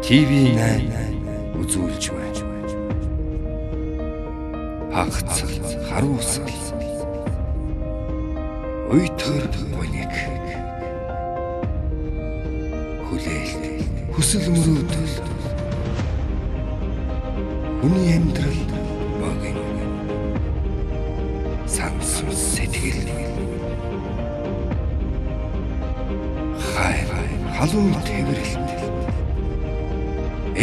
TV8 үзүүлж байна. Хагацал харуусал уйтгар буник хүлээлт хүсэл мөрөөдөл хүний амьдрал богино сансан сэтгэл хайр халуун тэврэлт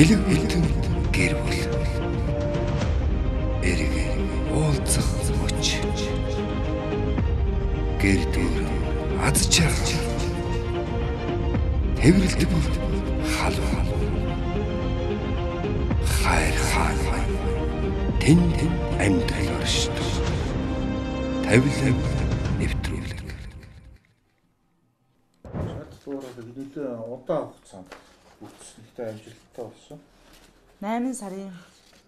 элэг бүтэн гэр бүл эрэг уулзах мөч гэр дүүрэн аз жаргал тэврэлт бүр халуун хайр хаан тэнд амьдрал оршдог тавилан нэвтрүүлэг. Шатдлуураад нэлээд удаан хугацаанд бүтсэн. Гэхдээ амжилттай болсон. 8 сарын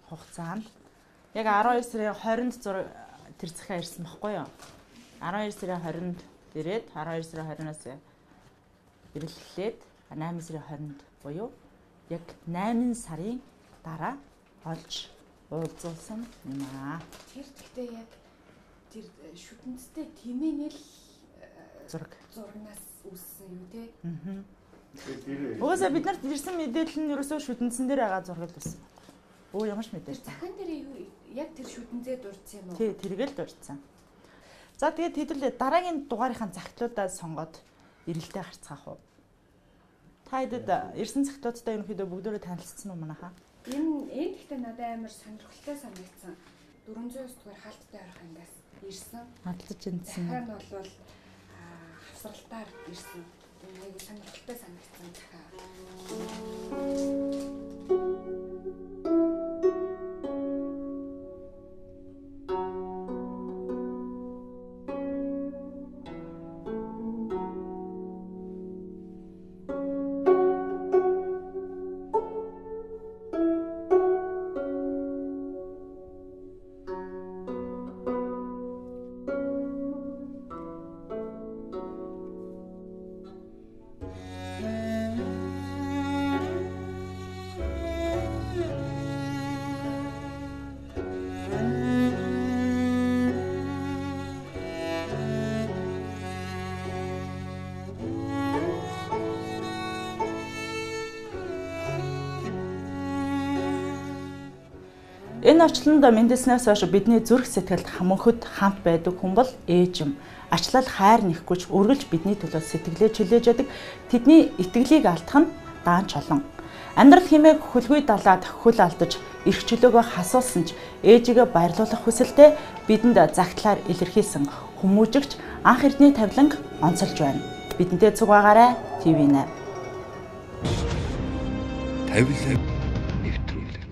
хугацаанд яг 12 сарын 20-нд зураг тэр захиа ирсэн баггүй юу? 12 сарын 20-нд ирээд 12 сарын 20-наас ирлээд 8 сарын 20-нд буюу яг 8 сарын дараа олж уулзуулсан юм аа. Тэр гэхдээ яг тэр шүтэнцтэй тэмээнэл зурагнаас үүссэн юм те. Аа. Угаасаа бид нарт ирсэн мэдээлэл нь ерөөсөө шүтэнцэн дээр байгаа зураг л байсан. Өө ямар ч мэдээлэл. Захин дээр юу яг тэр шүтэнцээ дурдсан юм уу? Тий, тэргээл дурдсан. За тэгээд хэдүүлээ дараагийн дугаарынхаа загтлуудаа сонгоод эрэлтээ гарцгаах уу? Та хэдэд ирсэн загтлуудтай ерөнхийдөө бүгдээрээ танилцсан уу манайхаа? Энэ гэхдээ надад амар сонирхолтой санагдсан. 409 дугаар хаалттай орох ангиас ирсэн. Хадгалж эндсэн. Захаа нь бол хавсралтаар ирсэн. Энэ сонирхолтой санагдсан захаа. Энэ очлонд мэндэлснээс хойш бидний зүрх сэтгэлд хамөнхөд хамт байдаг хүн бол ээж юм. Ачлал хайр нэхгүйч үргэлж бидний төлөө сэтгэлээ чөлөөж яадаг. Тэдний итгэлийг алдах нь даанч олон. Амьдрал хэмээх хөлгүй далаад хөл алдаж эрх чөлөөгөө хасуулсан ч ээжигээ баярлуулах хүсэлтэд бидэнд загтлаар илэрхийлсэн хүмүүжигч анх эрдний тавиланг онцолж байна. Бидэнтэй цуг байгаарай. TV8. Тавилан нэвтрүүлэг.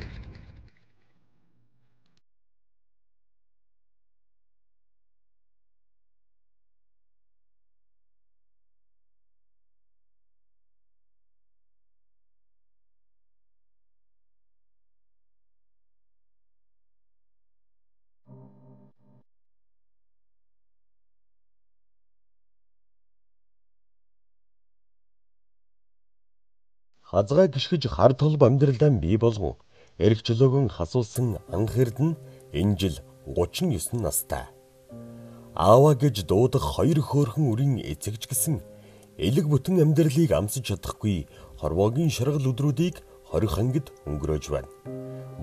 Хазгай гიშгэж хар толб амьдралаа бий болгон эрх чөлөөгөн хасуулсан анх эрдэнэ энэ жил 39 настай. Аава гэж дуудах хоёр хөөрхөн үрийн эцэгч гэсэн элэг бүтэн амьдралыг амсаж чадахгүй хорвоогийн шаргал өдрүүдийг 20 хангид өнгөрөөж байна.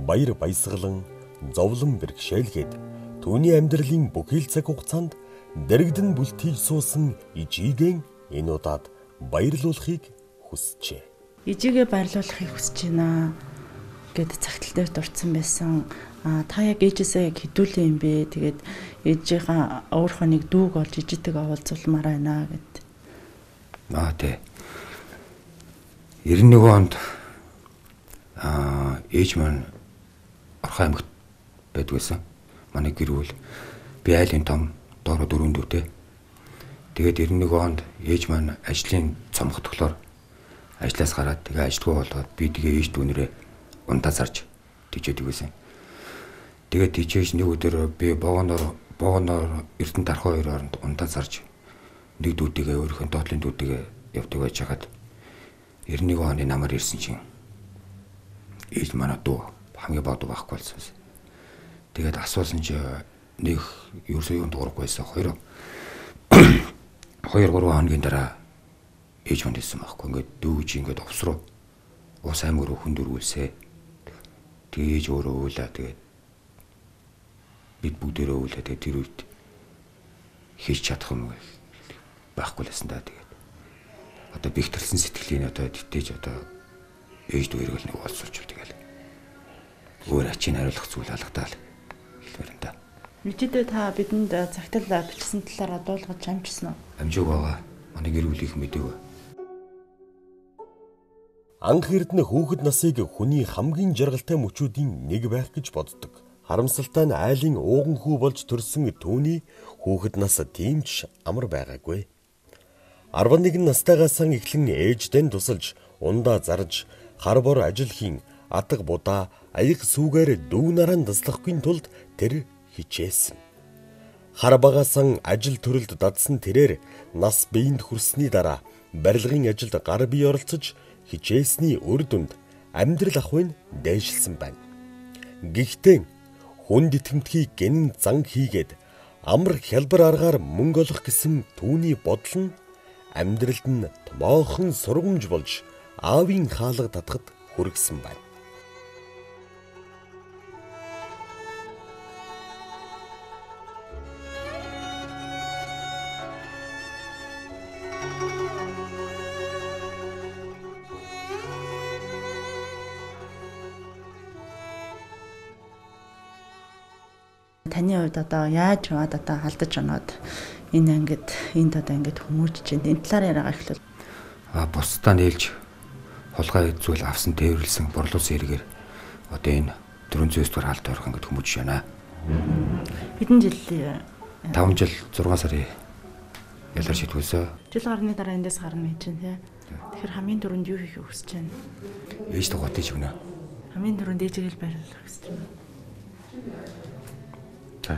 Баяр баясгалан, зовлон бэрхшээлгээд түүний амьдралын бүхий л цаг хугацаанд дэрэгдэн бүлтийж суусан ижигийн энэ удаад баярлуулахыг хүсжээ. Ижигээ баярлуулахыг хүсэж байна гэд цагтл дээр дурдсан байсан. Та яг ээжээсээ яг хэдүүлээ юм бэ? Тэгээд ээжийнхаа өөрийнхөө нэг дүүг олж ижитэйгээ уулзуулмаар байна гэд. Аа тий. 91 онд ээж маань Орхон аймагт байдаг байсан. Манай гэр бүл би айлын том доороо дөрөв дүүтэй. Тэгээд 91 онд ээж маань ажлын цомготглоор ажлаас гараад тэгээ ажилгүй болоод би тэгээ ээж дүүнэрээ ундаа зарж тийчээд байсан. Тэгээд тийчээж нэг өдөр би богоноор Эрдэнэ дархан хоёр оронд ундаа зарж нэг дүүтэйгээ өөрийнхөө доотлын дүүтэйгээ явдаг байж хагаад 91 оны намар ирсэн чинь Ээж манай дүү хамгийн бага дүү байхгүй болсон. Тэгээд асуусан чи нэг ерөөсөө юм дуурахгүй байсан. 2 3 хоногийн дараа ээж манд хэлсэн байхгүй. Ингээд дүүж ингээд увс руу ус аймаг руу хүн дөрвүүлсэ. Тэгээ ээж өөрөө уйлаа. Тэгээд бид бүгдээрээ уйлаа. Тэгээд тэр үед хийж чадах юм байхгүй лсэн да. Тэгээд одоо бихтэрсэн сэтгэлийн одоо тэтэж одоо ээж дүү эргэл нэг уулзуулж тэгэл өөр ачийг хариулах зүйл алгадаал хэлмээр юм да. Мэдээдээ та бидэнд цагтал бичсэн талаараа дуулгаж амжсан уу? Амжиг байгаа. Манай гэр бүлийнх мэдээгүй. Анх Эрдэнэ хүүхэд насыг хүний хамгийн жаргалтай мөчүүдийн нэг байх гэж боддог. Харамсалтай нь айлын ууган хүү болж төрсөн түүний хүүхэд нас тийм ч амар байгаагүй. 11 настайгаас эхлэн ээждэн тусалж, ундаа зарж, хар бор ажил хийн, атга будаа, аяг сүүгээр дүү нараа таслахгүй тулд тэр хичээсэн. Хар багаасан ажил төрөлд дадсан тэрээр нас биеинд хүрсний дараа барилгын ажилд гар бие оролцож хичээсний үр дүнд амьдрал ахуйн дээшилсэн байна. Гэхдээ хүнд итгэмтгий гэнэн зан хийгээд амар хялбар аргаар мөнгө олох гэсэн түүний бодол нь амьдралд нь томоохон сургамж болж аавын хаалга татахад хүргэсэн байна. Таны хувьд одоо яаж яваад одоо алдаж оноод энэ ангид энд одоо ингэж хүмүүжж байна. Энэ талаар яриагаа эхлүүл. Бусдаа нээлж хулгай зүйл авсан тээвэрлсэн борлуулсан хэрэгээр одоо энэ 409 дугаар хаалт орох ангид хүмүүжж байна. Хэдэн жил? 5 жил 6 сарын ялаар шийдвэсээ. Жил гарны дараа эндээс гарна гэж байна тий. Тэгэхээр хамгийн түрүүнд юу хийхээ хүсэж байна? Ээж дугуйтай ч өгнө. Хамгийн түрүүнд ээжийг л байрлах хүсэж байна. За.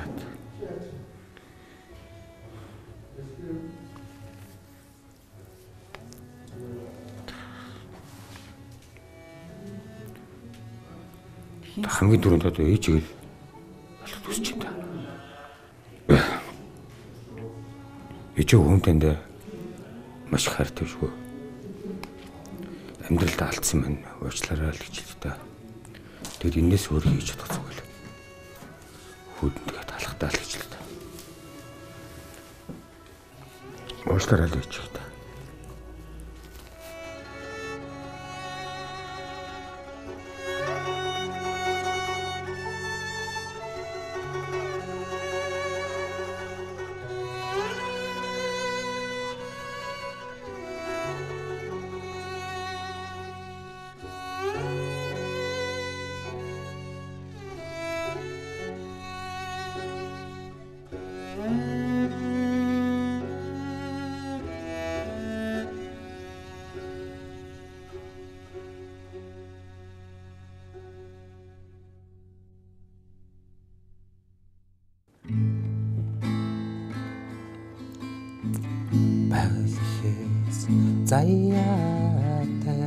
Хамгийн түрүүнд одоо ээжийг л алхах хүсэж байна. Ээж хүнтэнд маш их хайртай шүү. Амьдралд алдсан маань уучлаарай л гэж л та. Тэгэд энэс өөр хийж чадах зүйл. Хүүдэн тэгээд алхтаа л гэж л та. Уучлаарай л гэж та. Байглахээс заяатай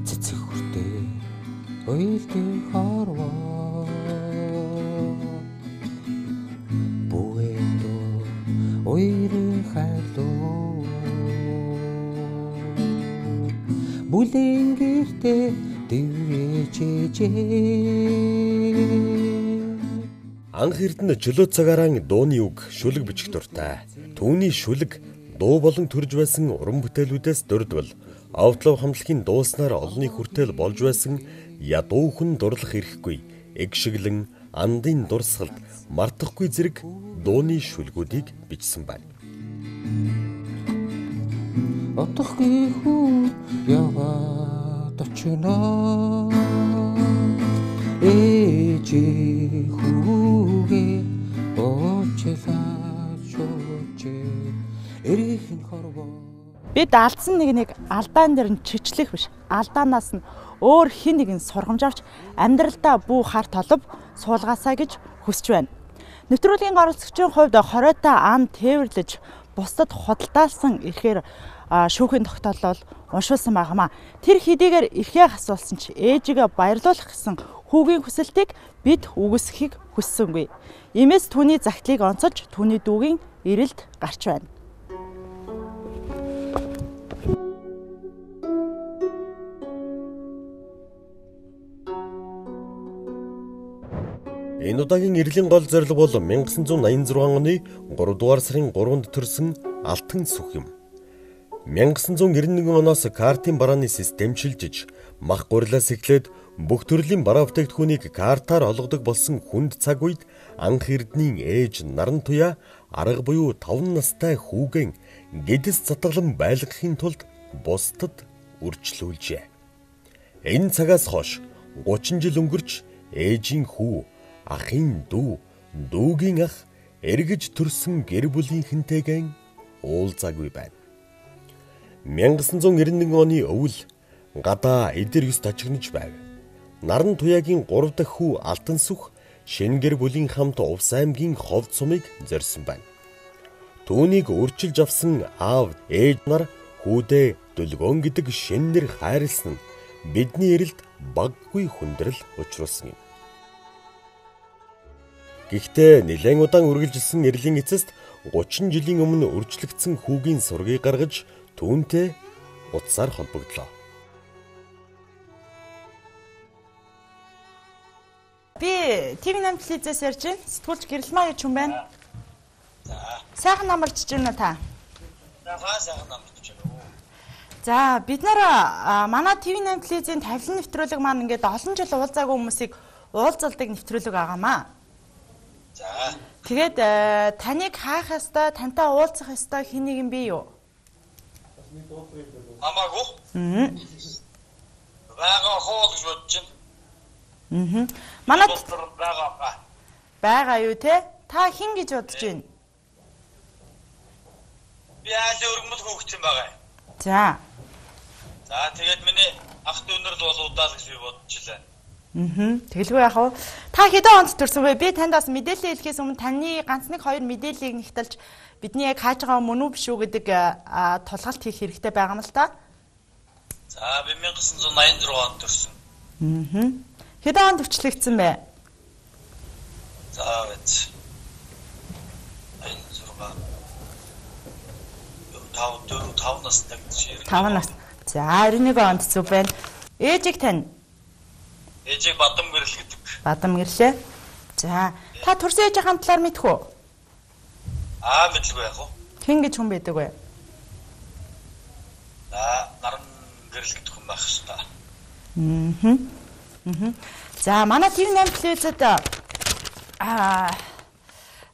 цэцэг хүртээ уйлдэх хорвоо бүгэндөө уйрын хайрлуу бүлэн гэртээ дивэжээ. Анх Эрдэнэ чөлөө цагаараа дууны үг шүлэг бичих дуртай. Түүний шүлэг дуу болон төрж байсан уран бүтээлүүдээс дурдвал Овтлов хамтлагийн дууснаар олонний хүртэл болж байсан ядуухан дурлах эрхгүй, эгшиглэн, андын дурсгалд мартахгүй зэрэг дууны шүлгүүдийг бичсэн байна. Утгагүй хүн яваад очино. Ээжи хүүгээ уучлаад шүүжээ эргэх хорвоо. Бид алдсан нэг алдаан дээр нь чичлэх биш. Алдаанаас нь өөр хэн нэгэн сургамж авч амьдралдаа бүү хар толб суулгаасаа гэж хүсэж байна. Нэвтрүүлгийн оролцогчийн хувьд хориотой ан тээвэрлэж бусдад худалдаалсан ирэхээр шүүхийн тогтоолол уншуулсан байгаамаа. Тэр хэдийгээр эрхээ асуулсан ч ээжигээ баярлуулах гэсэн хүүгийн хүсэлтийг бид үгүйсгэхийг хүссэнгүй. Иймээс түүний загтлыг онцолж түүний дүүгийн эрэлд гарч байна. Энэ удаагийн эрлийн гол зорилго бол 1986 оны 3 дугаар сарын 3-нд төрсөн Алтан сүх юм. 1991 оноос картын барааны систем шилжиж, мах гурилаас эхлээд бүх төрлийн бараа бүтээгдэхүүнийг картаар олгодог болсон хүнд цаг үед анх эрдний ээж Наран Туяа арга буюу 5 настай хүүгэн гэдэс затгалан байлгахын тулд бусдад үрчлүүлжээ. Энэ цагаас хойш 30 жил өнгөрч ээжийн хүү, ахын дүү, дүүгийн ах эргэж төрсөн гэр бүлийнхэнтэйгээ уулзаагүй байна. 1991 оны өвөл гадаа эдэр ёс тажигнаж байв. Наран Туяагийн 3 дахь хүү Алтан сүх шинэ гэр бүлийн хамт Увс аймгийн Ховд сумыг зорьсон байна. Түүнийг өөрчилж авсан аав ээж нар хүүдээ Дүлгөөн гэдэг шинэ нэр хайрлсан нь бидний эрэлд баггүй хүндрэл учруулсан юм. Гэхдээ нэлээн удаан үргэлжилсэн эрлийн эцэст 30 жилийн өмнө өөрчлөгдсөн хүүгийн сургийг гаргаж түүнтэй утсаар холбогдлоо. Би TV8 телевизээс ярьж байна. Сэтгүүлч Гэрэлмаа гэж хүн байна. За. Сайхан намарч байна та? За, сайхан намарч байна. За, бид нар манай TV8 телевизийн тавилан нэвтрүүлэг маань ингээд олон жил уулзаагүй хүмүүсийг уулзалдаг нэвтрүүлэг байгаамаа. За. Тэгээд таныг хаах ёстой, тантай уулзах ёстой хэн нэгэн бий юу? Хамаагүй. Байгаа хоо гэж бодож байна. Манай байгаа баа. Байгаа юу те? Та хэн гэж бодож байна? Би айлын өргөмөл хүүхэд юм байгаа. За. За, тэгээд миний ах дүүнэр л бол удаал гэж би бодож илээ. Тэгэлгүй яах вэ? Та хэдэн онд төрсөн бэ? Би танд бас мэдээлэл хэлэхээс өмнө таны ганц нэг хоёр мэдээллийг нэгтэлж бидний яг хааж байгаа мөн үү биш үү гэдэг тулгалт хийх хэрэгтэй байгаа юм л та. За, би 1986 онд төрсөн. Хэдэн онд өвчлөгдсөн бэ? За, үз. 86 5 4 5 настай гэж. 5 нас. За, 91 онд зүг байна. Ээжийг тань. Ээжийг Бадам гэрэл гэдэг. Бадам гэрлээ. За, та төрсөн ээжийнхээ талаар мэдэх үү? Аа, мэдлгүй яах вэ? Хэн гэж хүн байдаг вэ? За, Наран гэрэл гэдэг хүн байх хэвээр. За, манай TV8 телевизэд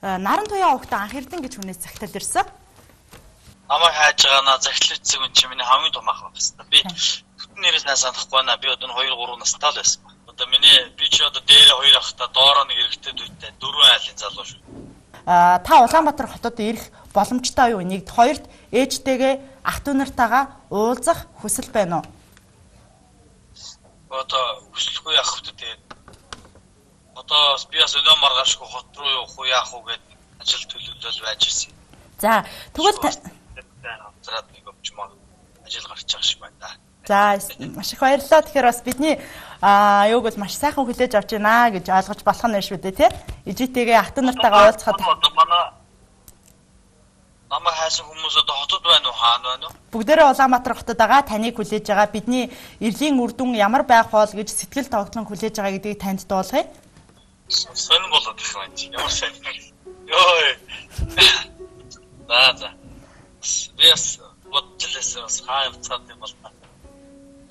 Наран Туяа угтаа Анх Эрдэнэ гэж хүнээс захидал ирсэн. Намайг хайж байгаа наа захидал ирсэн хүн чинь миний хамгийн том ах байх хэвээр. Би бүтэн нэрээс сайн санахгүй байна. Би одоо 2 3 настай л байсан. Одоо миний би чи одоо дээрээ 2 ахтай, доороо нэг эрэгтэй дүүтэй, 4 айлын залуу шүү. Та Улаанбаатар хотод ирэх боломжтой юу? Нэгд, хоёрт ээжтэйгээ ах дүү нартайгаа уулзах хүсэл байна уу? Одоо хүсэлгүй яах вэ тэгээд одоо би бас өнөө маргаашгүй хот руу явах уу яах уу гэд ажил төлөвлөл байж ирсэн. За, тэгвэл хамтраад нэг өвчмөр ажил гарч байгаа шиг байна да. За, маш их баярлалаа. Тэгэхээр бас бидний юуг бол маш сайхан хүлээж авч байна гэж ойлгож болох нь шүү дээ, тий? Ижитэйгээ ах дүү нартайгаа уулзахад манай намайг хайсан хүмүүс одоо хотод байна уу, хаана байна уу? Бүгдээрээ Улаанбаатар хотод байгаа, таныг хүлээж байгаа. Бидний эрлийн үр дүн ямар байх бол гэж сэтгэл тогтлон хүлээж байгаа гэдгийг танд дуулгая. Сонин болоод их байна чи. Ямар сонин. Йой. За за. Би бас бодож лээсэн бас хаа явцгаад юм бол та.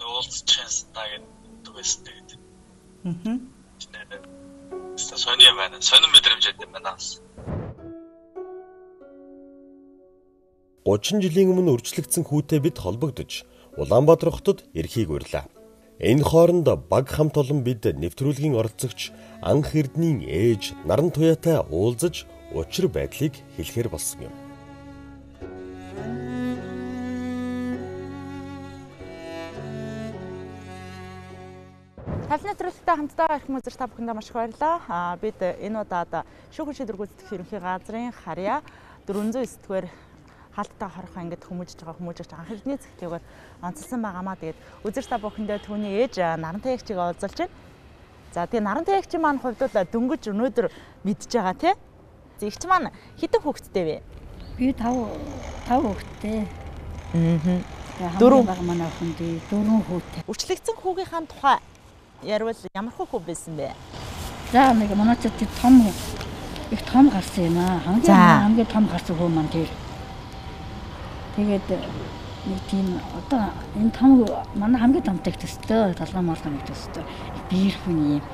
Уулзчих юмсан та гэдэг байсан тэгээд. Сони юм байна. Сонин мэдрэмж юм байна бас. 30 жилийн өмнө үрчлэгдсэн хүүтэй бид холбогдож Улаанбаатар хотод эрхийг урьлаа. Энэ хооронд баг хамт олон бид нэвтрүүлгийн оролцогч Анх Эрдэнийн ээж Наран Туяатай уулзаж учир байдлыг хэлэхээр болсон юм. Тавилан нэвтрүүлэгтэй хамтдаа эрхэм үзэгч та бүхэндээ маш их баярлалаа. Бид энэ удаад шүүхэн шийдвэр гүйцэтгэх ерөнхий газрын харьяа 409 дугаар Хаалттай хорхон ангид хүмүүжж байгаа хүмүүжж анх эрдний зэгтлийг бол онцлсан байгаамаа. Тэгээд үзэгч та бүхэндээ түүний ээж Нарантай эгчийг уулзуулж байна. За тэгээ Нарантай эгчийн маань хувьд бол дөнгөж өнөөдөр мэдж байгаа тий. Эгч маань хэдэн хүүхэдтэй вэ? Би 5 хүүхэдтэй. Аа. Дөрөв баг манай охин дээ. 4 хүүтэй. Үрчлэгдсэн хүүгийнхаа тухай ярил ямар хүү байсан бэ? За нэг манай ч том их том гарсан юм аа. Хамгийн том гарсан хүү маань тэр. Тэгээд нэг тийм одоо энэ том манай хамгийн томтой их төстэй толгой молгон их төстэй биер хүн юм.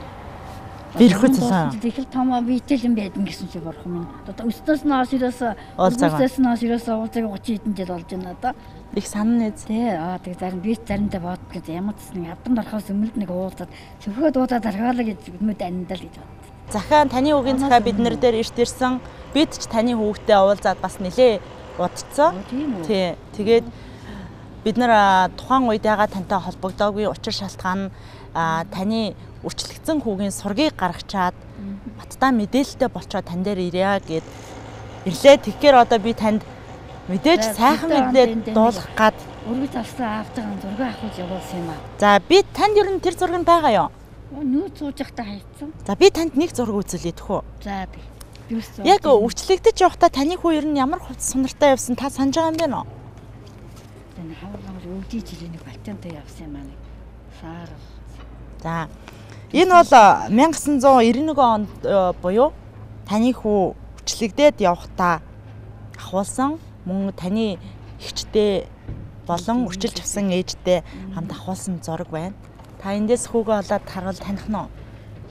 Биерхүү цалаа. Тэгэл том биетэй юм байдэн гэсэн чи бурхан минь. Одоо өснөөс нь хойш ерөөсөө өснөөс нь хойш ерөөсөө уулзаг 30 хэдэн жил болж байна одоо. Их санана нэз. Тий. Аа тэг зарим би заримдаа боддог ямар ч нэг авдан орохоос өмнө нэг уулзаад цөхөөд уудаад архиалаа гэж нүд аниндал гэж бод. Захаа таны үгийн захаа бид нар дээр эрт ирсэн. Бид ч таны хүүхдээ уулзаад бас нилээ удцсан. Тий. Тэгээд бид нар тухайн үед ягаад тантай холбогдоогүй учир шалтгаан нь таны үрчлэгдсэн хүүгийн сургийг гаргачаад баттай мэдээлэлтэй болчоод тань дээр ирье гэд ирлээ. Тэгэхээр одоо би танд мэдээж сайхан мэдээ дуулгах гад өргөж авсан аавтайгаа зураг авах явуулсан юм аа. За би танд ер нь тэр зураг нь байгаа юу? Нүүц сууж байхдаа хайцсан. За би танд нэг зураг үзүүлье тэхүү. За тэг. Яг үрчлэгдэж явахдаа таны хүү ер нь ямар хувцас сунартай явсан та санаж байгаа юм бэ нөө? Энэ хаврал өвдий жилийн нэг балтантай явсан юм аа нэг. Саар. За. Энэ бол 1991 онд буюу таны хүү үрчлэгдээд явахдаа ахуулсан мөн таны эгчтэй болон үрчилж авсан ээжтэй хамт ахуулсан зураг байна. Та эндээс хүүгээ олоод харвал таних нь уу?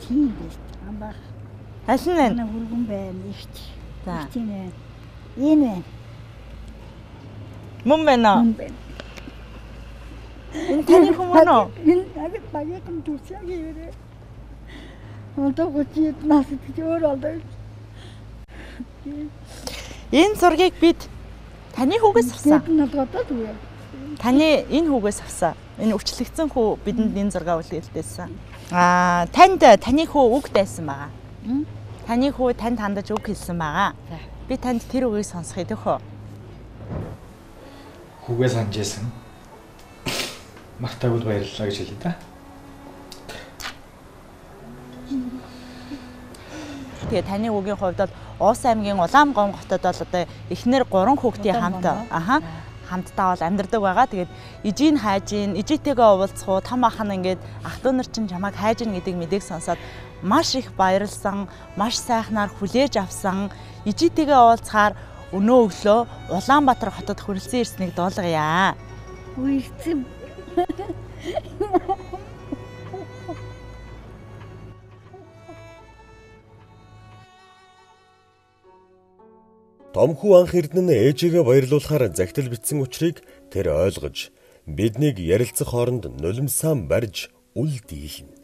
Тийм биш. Амбах. Аль нь байна? Хүргэн байна, эгч. За. Эгч байна. Энэ байна. Мөн байна уу? Мөн байна. Энэ таны хүмүүс үү? Энэ яг багийнхан дүрсээ гэрээ. Одоо 30 нас гэж өөр олдоо. Энэ зургийг бид таны хүүгээс авсан. Бид нь болгоод үгүй. Таны энэ хүүгээс авсан. Энэ өвчлөгдсөн хүү бидэнд энэ зураг үлдээсэн. Аа, танд таны хүү үг дайсан байгаа. Таны хүү танд хандаж үг хэлсэн байгаа. Би танд тэр үгийг сонсохыг төхөө. Хүүгээ санаж байсан. Мартаагүй баярлалаа гэж хэлье да. Тэгээ таны үгийн хувьд бол Уус аймгийн Улаангом хотод бол одоо эхнэр 3 хүүхдийн хамт хамтдаа бол амьдардаг байгаа. Тэгээд ижийг хайж ийн, ижийтэйгээ уулзах уу, том ах нь ингээд ах дүү нар чинь чамайг хайж ийн гэдэг мэдээг сонсоод маш их баярлсан, маш сайхнаар хүлээж авсан. Ижийтэйгээ уулзахаар өнөө өглөө Улаанбаатар хотод хүрэлцэн ирснийг дуулгая. Үерцэн. Томхүү анх эрдэнэ нь ээжигээ баярлуулахаар загтал бичсэн учрыг тэр ойлгож биднийг ярилцах хооронд нулимсаа барьж үл дийлнэ.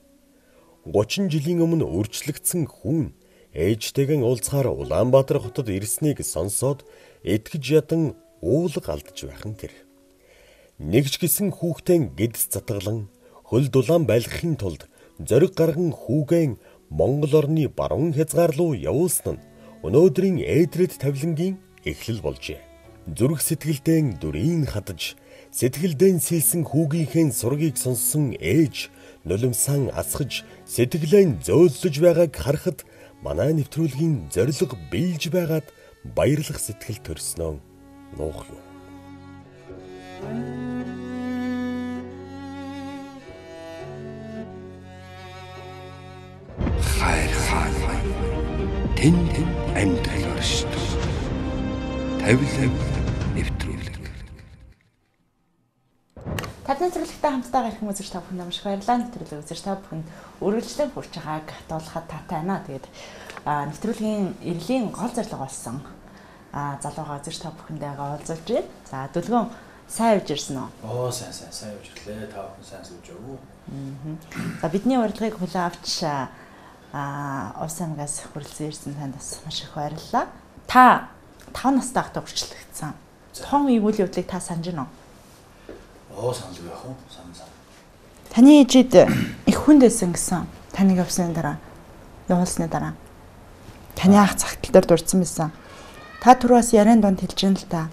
30 жилийн өмнө өөрчлөгдсөн хүн ээжтэйгэн уулзахаар Улаанбаатар хотод ирснийг сонсоод итгэж ядан уулга алдаж байх нь тэр. Нэг ч гэсэн хүүхдээ гэдэс затгалан хөл дулаан байлгахын тулд зориг гарган хүүгэн Монгол орны баруун хязгаар руу явуулсан нь өнөөдрийн ээдрээд тавилангийн эхлэл болжээ. Зүрх сэтгэлдээ дүрийн хадаж, сэтгэлдээ сэлсэн хүүгийнхээ сургийг сонссон ээж нулимсаан асгаж, сэтгэлээ зөөллөж байгааг харахад манай нэвтрүүлгийн зорилго биелж байгаад баярлах сэтгэл төрснөө нуух юм. Хайр хаан тэнд амьдрал оршдог. Тавилан нэвтрүүлэг. Тавилан нэвтрүүлэгтэй хамтдаа гарах үзэгч та бүхэнд маш их баярлалаа. Нэвтрүүлэг үзэгч та бүхэнд үргэлжлэн хүрч байгааг дуулахад таатай байна. Тэгээд нэвтрүүлгийн эрлийн гол зорилго болсон залуугаа үзэгч та бүхэндээ уулзуулж байна. За Дүлгэн сайн явж ирсэн үү? Оо сайн явж ирлээ. Та бүхэн сайн сууж уу? За бидний урилгыг хүлээн авч Уус аймгаас хүрэлцэн ирсэн танд бас маш их баярлалаа. Та 5 настай байхдаа хүрчлэгдсэн. Тухайн үеийн үйл явдлыг та санаж байна уу? Оо саналгүй яах вэ? Сан. Таны ээжид их хүнд байсан гэсэн. Таныг явсны дараа, явуулсны дараа. Таны ах цагтал дээр дурдсан байсан. Та түр бас яриан донд хэлж байна л да.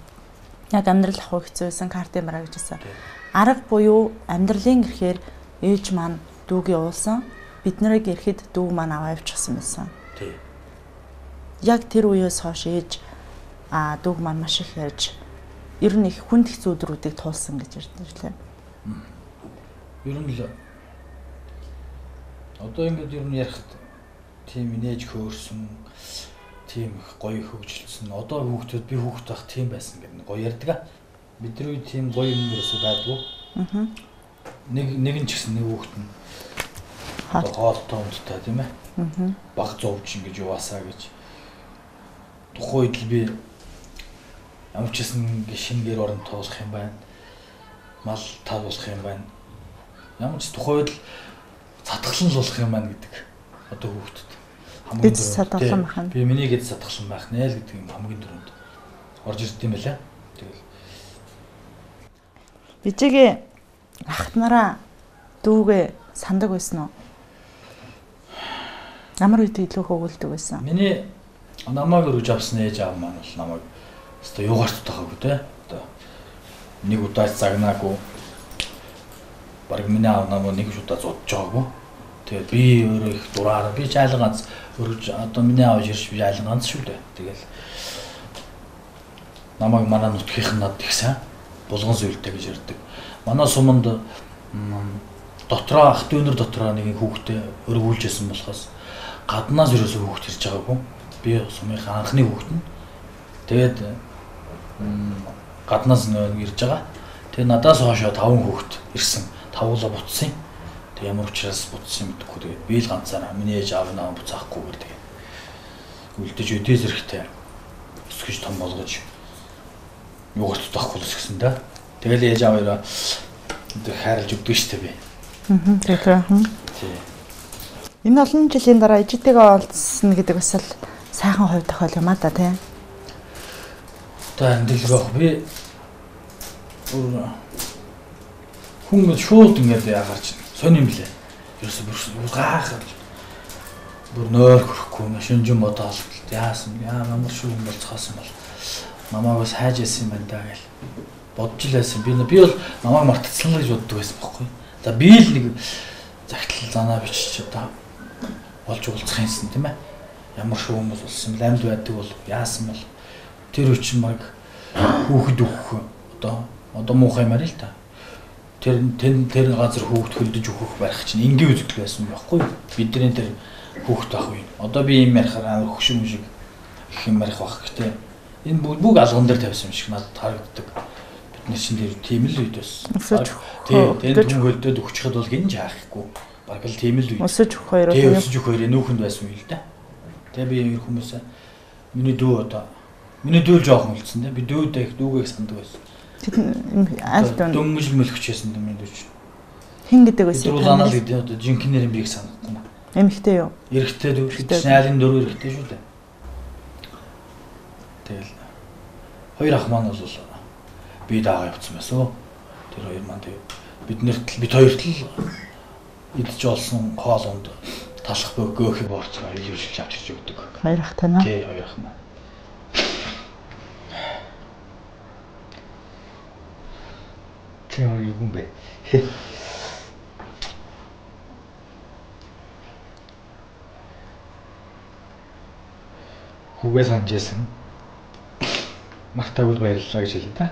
Яг амьдрал ах хэцүү байсан, карт юмраа гэж хэлсэн. Арга буюу амьдралын ирэхээр ээж маань дүүгээ уулсан. Бид нарыг ирэхэд дүү маань аваа явчихсан байсан. Тий. Яг тэр үеэс хойш ээж дүүг маань маш их ярьж ер нь их хүнд хэцүү өдрүүдийг туулсан гэж ярьдаг лээ. Ер нь л одоо ингээд ер нь ярихад тийм инээж хөөрсөн, тийм их гоё хөгжилсөн. Одоо хүүхдүүд би хүүхд байх тийм байсан гэдэг гоё ярьдаг. Бидний үед тийм гоё юм ерөөсөө байдгүй. Аа. Нэг нь ч гэсэн нэг хүүхд нь хоолтой унттай тийм ээ. Аа. Баг зовж ингэж яваасаа гэж. Тухайн үед л би ямар ч гэсэн ингэ шинэ гэр орон туулах юм байна. Мал тал болох юм байна. Ямар ч тухайн үед л сатглан л болох юм байна гэдэг. Одоо хүүхдэд хамгийн сатглан байх нь. Би миний гэд сатглан байх нэ л гэдэг юм хамгийн түрүүнд орж ирд юм байлаа. Тэгэл Бижигээ ах нараа дүүгээ сандаг байсан уу? Ямар үед илүү хөөгөлдөг байсан? Миний намайг өргөж авсан ээж аав маань бол намайг өстой юугаар тутаагүй те. Одоо нэг удаа загнаагүй. Бараг миний аав намайг нэг ч удаа зодж байгаагүй. Тэгээд би өөрөө их дураараа би ч айлан ганц өргөж одоо миний аав ирж би айлан ганц шүү дээ. Тэгэл намайг манай нутгийнх нь над их сайн булган сүлтэй гэж ярьдаг. Манай суманд дотроо ах дүүнер дотроо нэг хүүхдээ өргүүлжсэн болохоос гаднаас ерөөсөө хүүхд ирж байгаагүй. Би сумынхаа анхны хүүхэд нь. Тэгээд гаднаас нэг ирж байгаа. Тэгээд надаас хойшоо 5 хүүхэд ирсэн. Тавуулаа буцсан. Тэг ямар учраас буцсан мэдэхгүй. Тэгээд би л ганцаараа миний ээж аав наам буцаахгүйгээр тэгээд үлдэж өдөө зэрэгтэй өсгөж том болгож юугаар тутаахгүй л өсгсөн да. Тэгэл ээж аав хоёроо хайрлаж өгдөг шүү дээ би. Аа. Тэгэхээр. Тий. Энэ олон жилийн дараа ээжтэйгээ уулзсан гэдэг бас л сайхан хувь тохиол юм а да тий. Одоо амьдрал байх би хүн шууд ингээд яагарч сонь юм лээ. Ерөөсө бүр гайхал. Бүр нойр хөрөхгүй шинжин бодоол яасан яа ямар шүү юм болцоос юм бол намайг бас хайж яасан юм байна да гэл бодж л байсан. Би бол намайг мартацсан л гэж боддог байсан байхгүй. За би л нэг загтал занаа бичиж одоо болж уулзах юмсан тийм ээ. Ямар шүү хүмүүс болсон бэл амьд байдаг бол яасан бол тэр үе чинь баг хүүхэд өгөх одоо муухай юм арай л та. Тэр газар хүүхэд хөлдөж өгөх барих чинь энгийн үзэгдэл байсан байхгүй юу? Бидний тэр хүүхэд байх үе. Одоо би юм ярихаар амар хөшин шиг их юм ярих байх гэтээ энэ бүгд алган дээр тавьсан юм шиг надад харагддаг. Бид нар чинь тэр тийм л үед байсан. Тийм тэнд хүн хөлдөд өгчөхөд бол гин ч яахгүй. Бараг л тийм л үед. Өсөж өгөх хоёр тийм өсөж өгөх хоёрын нүүхэнд байсан үе л да. Тэгээ би ер хүмүүсээ миний дүү одоо миний дүү л жоохон үлдсэн те. Би дүүдээ их дүүгээ их сандаг байсан. Аль дүү дөнгөж мөлхөж байсан миний дүү чинь. Хэн гэдэг байсан? Тэр улаанаа л гэдэг одоо жинхэнэ нэр би их санахгүй. Эмэгтэй юу? Эрэгтэй дүү шүү дээ. Айлын дөрөв эрэгтэй шүү дээ. Тэгэл хоёр ах маань бол би дагаа явцсан байсан. Тэр хоёр маань тэг бид нарт бид хоёрт л идэж олсон хоол унд талах бөөхийг борцгоо илүүшилж авч ирж өгдөг. Хоёр ах тань уу? Тий, хоёр ах маань. Тэр юу юм бэ? Хүүгээ санаж байсан. Мартаагүй баярлалаа гэж хэлээ та.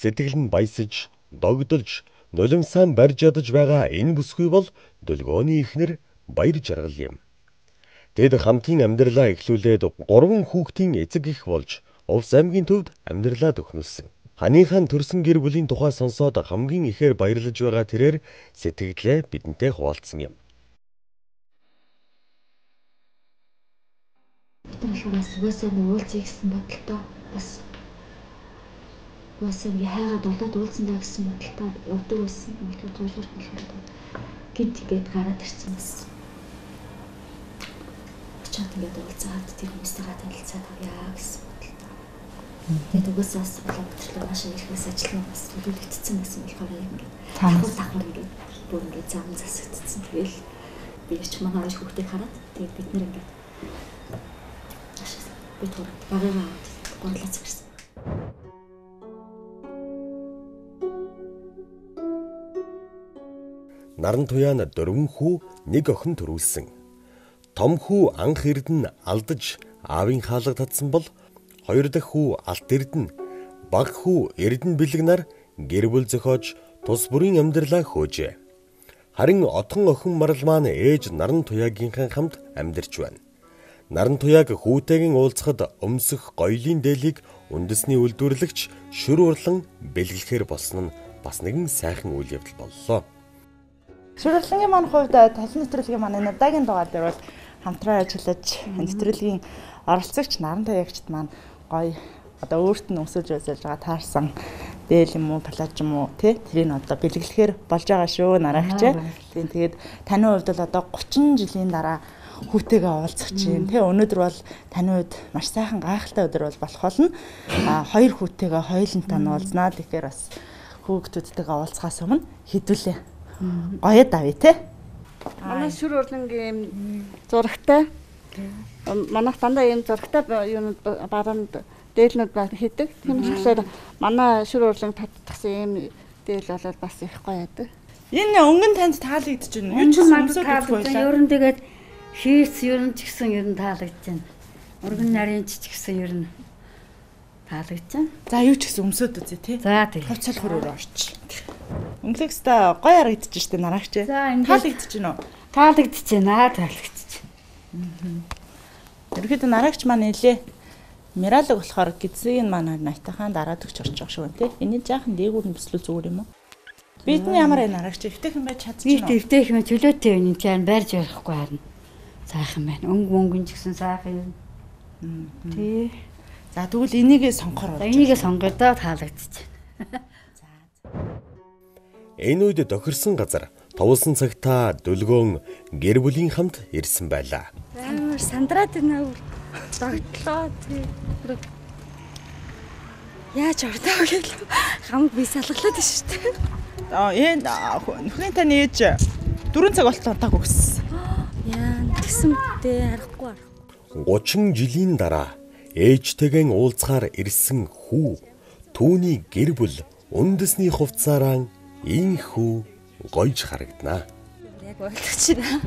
Сэтгэл нь баясаж, догдолж, нулимсаа барьж ядаж байгаа энэ бүсгүй бол Дөлгөөний эхнэр Баяр Жаргал юм. Тэд хамтын амьдралаа эхлүүлээд 3 хүүхдийн эцэг эх болж Увс аймгийн төвд амьдралаа төхнөлсөн. Ханыхаа төрсөн гэр бүлийн тухай сонсоод хамгийн ихээр баярлаж байгаа тэрээр сэтгэлдээ бидэнтэй хуваалцсан юм. Бид нар болохоор угаасаа нэг уулзъя гэсэн бодолтой бас угаасаа ингээ хайгаад болоод уулзсан даа гэсэн бодолтой явдаг байсан. Болохоор гуйлгуурт болохоор гинт ингээд гараад ирсэн бас. Очоод ингээд уулзаад тэр хүмүүстэйгээ танилцаад авъя гэсэн бодолтой. Тэгээд угаасаа бас Улаанбаатар руу наашаа ирэхээс ажил нь бас төлөвлөгдсөн байсан болохоор ингээд давхар давхар ингээд Бүр ингээд зам засагдсан. Тэгэл би ч манай хоёр хүүхдийг хараад тэгээд бид нэр ингээд бид багаагаа аваад гурлаа цагирсан. Наран туяа нь 4 хүү 1 охин төрүүлсэн. Том хүү анх эрдэнэ алдаж аавын хаалга татсан бол 2 дахь хүү алт эрдэнэ, баг хүү эрдэнэ бэлэг нар гэр бүл зохиож тус бүрийн амьдралаа хөөжээ. Харин отхон охин марал маань ээж Наран туяагийнхаа хамт амьдарч байна. Наран туяаг хүүтэйгэн уулзахад өмсөх гоёлын дээлийг үндэсний үйлдвэрлэгч Шүр Урлан бэлгэлэхээр болсон нь бас нэгэн сайхан үйл явдал боллоо. Шүр Урлангийн маань хувьд талын нэвтрүүлгийн манай удаагийн дугаар дээр бол хамтран ажиллаж нэвтрүүлгийн оролцогч Наран туяагчд маань гоё одоо өөрт нь өсөж өсөж байгаа таарсан дээл юм уу, плаж юм уу тий тэрийг одоо бэлгэлэхээр болж байгаа шүү нараагч. Тийм тэгээд таны хувьд бол одоо 30 жилийн дараа хүүтэйгээ уулзах чинь тий өнөөдөр бол таны хувьд маш сайхан гайхалтай өдөр бол болох болно. А хоёр хүүтэйгээ хоёулантай нь уулзнаа. Тэгэхээр бас хүүхдүүдтэйгээ уулзахаас өмнө хэдүүлээ. Гоё давъя тий. Манай Шүр Урлангийн юм зурагтай. Манайх дандаа ийм зурагтай юунууд бараанд дээлнүүд хийдэг. Тийм болохоор манай Шүр Урлан татдагсан ийм дээл болоод бас их гоё яадаг. Энэ өнгөн танд таалагдж байна. Юу ч өмсөд байлаа. Ер нь тэгээд хийц ер нь ч гэсэн ер нь таалагдж байна. Өргөн нарийн ч гэсэн ер нь таалагдж байна. За юу ч гэсэн өмсөд үзье тий. За тий. Хувцал хөрөөр орч. Өнгөлөкстэй гоё харагдаж штэ нараагч. Таалагдж байна уу? Таалагдж байна. Таалагдж. Ерөнхийдөө нараагч маань нэлээ Миралог болохоор гизийг нь манай найтахаан дараад өгч орчих шиг байна тий. Эний жаахан дээгүүр нь бүслүү зүгээр юм уу? Бидний ямар энэ нараагч эвтэйхэн байж чадчих нь. Би эвтэйхэн чөлөөтэй байна. Энд чинь барьж ярихгүй харна. Сайхан байна. Өнгө мөнгөн ч гэсэн сайхан юм. Тий. За тэгвэл энийгээ сонгохоор болж. Энийгээ сонгоё доо таалагдчих. За. Энэ үед тохирсон газар товлсон цагтаа дөлгөөн гэр бүлийн хамт ирсэн байлаа. Амар сандраад байна уу? Догтлоо тий. Яаж ордоо гэл хамг би салгалаад шүү дээ. Аа энэ нөхрийн таны ээж 4 цаг болтол унтааг өгсөн. Яа тэгсэн дээ харахгүй. 30 жилийн дараа ээжтэйгэн уулзахаар ирсэн хүү түүний гэр бүл үндэсний хувцаараа инхүү гойж харагданаа. Яг ойлгож байна.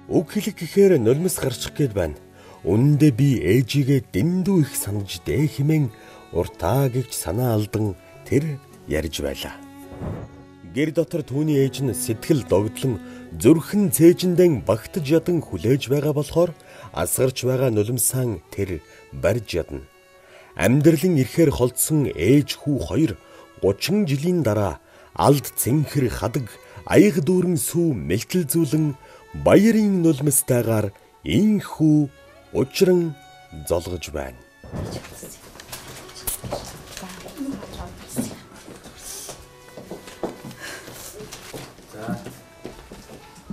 Үг хэлэх гэхээр нулимс гарчих гээд байна. Үнэндээ би ээжигээ дэндүү их санаж дээ хэмээн уртаа гихч санаа алдан тэр ярьж байлаа. Гэр дотор түүний ээж нь сэтгэл догдлон зүрхэн цээжиндэн багтаж ядан хүлээж байгаа болохоор асгарч байгаа нулимсаан тэр барьж ядна. Амьдралын ирэхээр холдсон ээж хүү хоёр 30 жилийн дараа алд цэнхэр хадаг аяга дүүрэн сүү мэлтэл зүүлэн баярын нулимстайгаар инхүү учран золгож байна.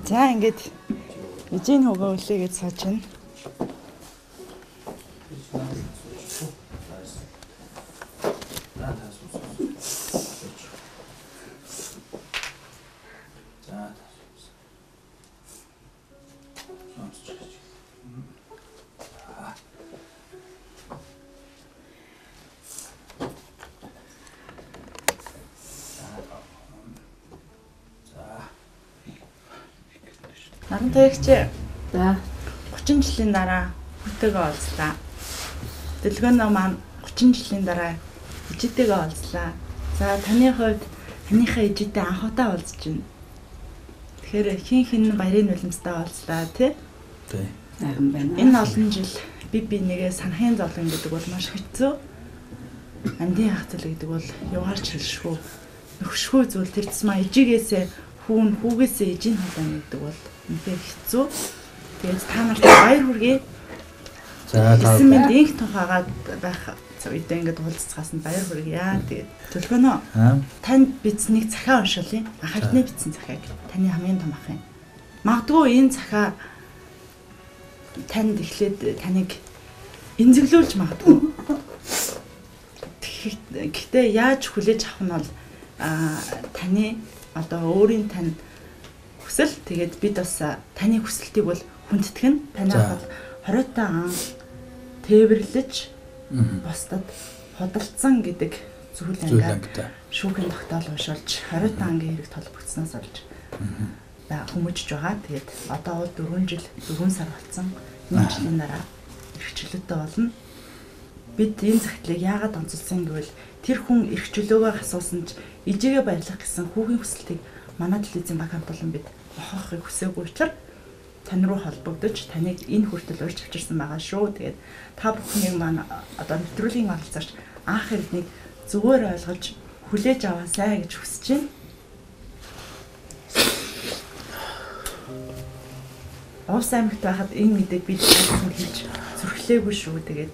За ингээд эжийн хөгөө үлээгээд сууж байна. Наран туягч. За 30 жилийн дараа хүүтэйгээ уулзлаа. Дэлгөөнөө маань 30 жилийн дараа ээжтэйгээ уулзлаа. За таны хувьд таныхаа ээжтэй анх удаа уулзж байна. Тэгэхээр хин хин баярын нулимстай уулзлаа тий? Тий. Сайхан байна. Энэ олон жил би бинийгээ санахын зовлон гэдэг бол маш хэцүү. Амьдын хацал гэдэг бол юугаарч хэлшгүй нөхшгүй зүйл тэр тусмаа ээжигээсээ хүүн хүүгээсээ ээжийн холоон гэдэг бол үнэхээр хэцүү. Тэгээд та нарт баяр хүргэе. За та Эсэн мэнд инх тухайгаад байх үедээ ингээд уулзцаас нь баяр хүргье. Тэгээд төлгөнөө. Танд бичснийг захиа уншуулъя. Анх анхны бичсэн захиаг. Таны хамгийн том ах юм. Магадгүй энэ захиа танд эхлээд таныг эмзэглүүлж магадгүй. Гэхдээ яаж хүлээж авах нь бол таны одоо өөрийн тань хүсэл, тэгээд бид бас таны хүсэлтийг бол хүндэтгэх нь. Танай бол 20 ан тээвэрлэж бусдад худалдсан гэдэг зүйл анги шүүхийн тогтоол уншуулж 20 ангийн хэрэг толбогдсноос олж хүмүүжж байгаа. Тэгээд одоо бол 4 жил 4 сар болсон. Энэ жилийн дараа эрхчлөлттэй болно. Бид энэ захидлыг яагаад онцолсон гэвэл тэр хүн эрхчлөөгөө асуусан ч ижигээ баярлах гэсэн хүүгийн хүсэлтийг манай телевизийн баг хамт олон бид бохоохыг хүсээгүй учраас тань руу холбогдож таныг энэ хүртэл урьж авчирсан байгаа шүү. Тэгээд та бүхнийг маань одоо нэвтрүүлгийн оролцогч анх эрднийг зүгээр ойлгож хүлээж аваасай гэж хүсэж байна. Уус аймагт байхад энэ мэдээг бид тайлбар хэлж зүрхлээгүй шүү. Тэгээд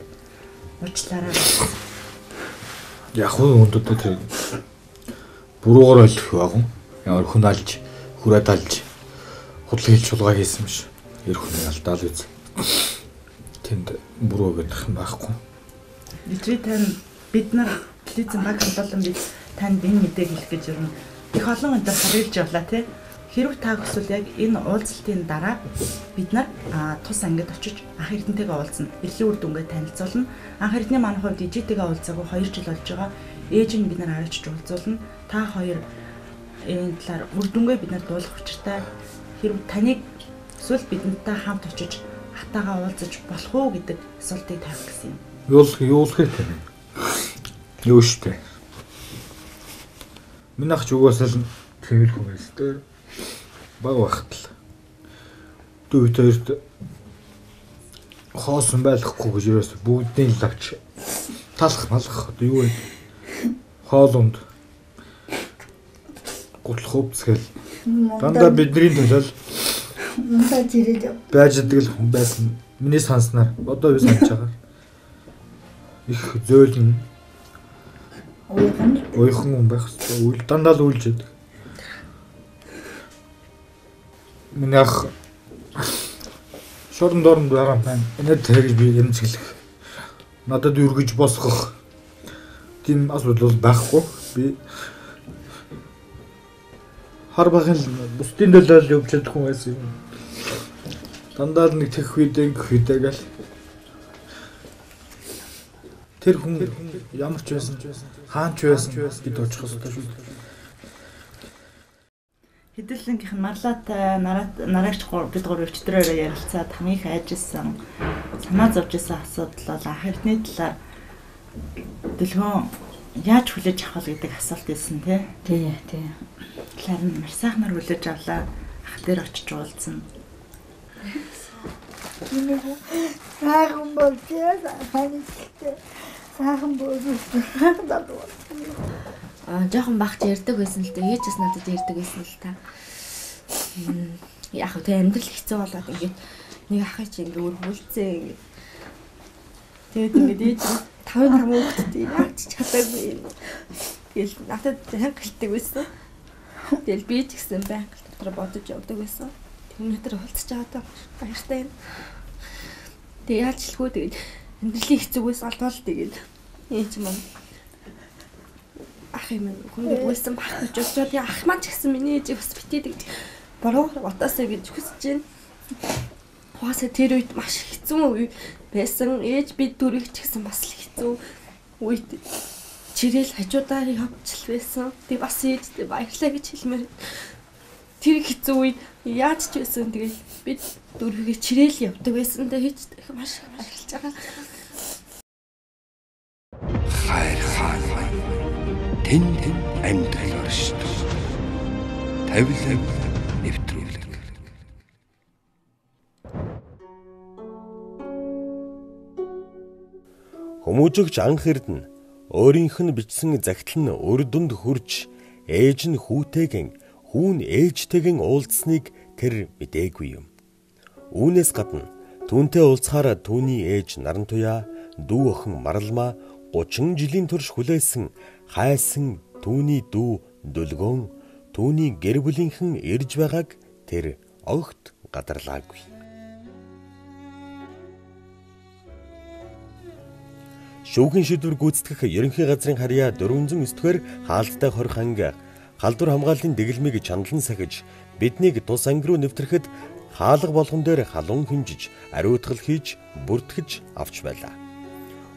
уучлаарай. Яг хөө өндөдөө тэр буруугаар ойлгох байгуу. Ямар хүн алж, хүрээд алж худал хэлж шулгаа хийсэн биш. Эр хүний алдаал үз. Тэнд буруу гэдэг юм байхгүй. Ижи тань бид нар телевизэн баг хамтлан бид танд энэ мэдээг хэлэх гэж ирнэ. Их олон өдөр харилж явлаа тий. Хэрв та хүсвэл яг энэ уулзалтын дараа бид нар тус ангид очиж анх эрдэнтэйгээ уулзна. Эрлийн үр дүнгээ танилцуулна. Анх эрдний манай хувьд ижитэйгээ уулзаагүй 2 жил болж байгаа. Ээж нь бид нар авчиж уулзуулна. Та хоёр энэ талаар үр дүнгээ бид нар дуулах учиртай. Хэрв таныг эсвэл бидэнтэй хамт очиж хатаагаа уулзаж болох уу гэдэг асуултыг тавих гэсэн юм. Юулах юм. Юу штэ. Миний ах ч угаасаа л тэвэл хүн байсан дээ. Баг байхад л дүү бид хоёрт хоосон байлахгүй гэж ерөөс бүгдийг л авч талах малах одоо юу вэ? Хоолунд гутлах өвцгөл дандаа бидний төлөө унтаж ирээд байж идэг л хүн байсан. Миний санснаар одоо би санаж байгаа. Их зөөлөн уяхан хүн байх хэрэгтэй. Үл дандаа л үлж идэг. Миний ах шорон дорнд байгаа юм байна. Энэ тэрийг би эмзэглэх. Надад үргэж босгох тийм асуудал байхгүй. Би хар багын бусдын төлөө л явж чадах хүн байсан юм. Дандаа л нэг тех видэ ингэх видэ гэл. Тэр хүн ямар ч байсан, хаан ч байсан бид очих ёстой шүү дээ. Хэдүүлэнгийнх нь марлаатай нараагч бид гур өчтөрөөрөө ярилцаад хамгийн их айжсэн санаа зовж исэн асуудал бол анх эрдний талаар дэлгөөн яаж хүлээж авах вэ гэдэг асуулт байсан тий. Тий, тий. Талаар нь маш сайхнаар хүлээж авлаа. Ах дээр очиж уулзсан. Миний сайхан болчихсон ханичлээ. Сайхан болчихсон. Жохон багч ярьдаг байсан л дээ. Ээж бас надад ярьдаг байсан л та. Яг тэ амьдрал хэцүү болоод ингээд нэг ахыг чи ингээд өргүүлцээ ингээд. Тэгээд ингээд ээж 5 хүүхэдтэй яаж ч чадаагүй юм. Тэгэл надад ханга гэлдэг байсан. Тэгэл би ч гэсэн байнга дотор бодож явдаг байсан. Өнөөдөр уулзч байгаадаа баяртай юм. Тэг яаж хэлэхүү тэгээд амьдралын хэцүүгээс олдвол тэгээд ээж маань ах юм хүн гүйсэн бах гэж бодож ах маань ч гэсэн миний ээжийг бас битээд гэж буруу бодоосаа гэж хүсэж байна. Угаасаа тэр үед маш хэцүү үе байсан. Ээж би дөрөв ч гэсэн бас л хэцүү үед чирэл хажуудаар явчих байсан. Тэг бас ээжтэй баярлалаа гэж хэлмээр. Тэр хэцүү үед яаж ч байсан тэгэл бид дөрвөгээ чирэл явдаг байсан. Тэг хийж маш баярлж байгаа. Хайр хаан тэнд амьдрал оршдог. Тавилан нэвтрүүлэг. Хүмүүжигч анх эрдэнэ өөрийнх нь бичсэн захидал нь өр дүнд хүрч ээж нь хүүтэйгэн хүүн ээжтэйгэн уулзсныг тэр мдээгүй юм. Үүнээс гадна түүнтэй уулзахаар түүний ээж Нарантуяа, дүү охин Маралмаа 30 жилийн турш хүлээсэн хайсан түүний дүү Дүлгөөн түүний гэр бүлийнхэн ирж байгааг тэр огт гадарлаагүй. Шүүхийн шийдвэр гүйцэтгэх ерөнхий газрын харьяа 409 дугаар хаалттай хорих анги халдвар хамгааллын дэглэмийг чаналан сахиж биднийг тус анги руу нэвтрэхэд хаалга болгон дээр халуун хэмжиж, ариутгал хийж, бүртгэж авч байлаа.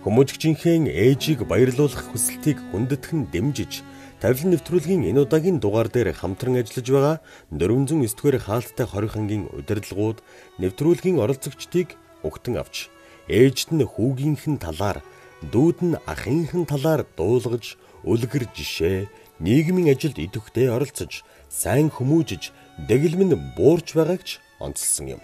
Хүмүүжигчийнхээ ээжийг баярлуулах хүсэлтийг хүндэтгэн дэмжиж, тавилан нэвтрүүлгийн энэ удаагийн дугаар дээр хамтран ажиллаж байгаа 409 дугаар хаалттай хорих ангийн удирдлагууд нэвтрүүлгийн оролцогчдыг угтан авч, ээжд нь хүүгийнх нь талаар, дүүд нь ахынх нь талаар дуулгаж, үлгэр жишээ, нийгмийн ажилд идэвхтэй оролцож, сайн хүмүүжиж, дэглэм нь буурч байгааг ч онцлсон юм.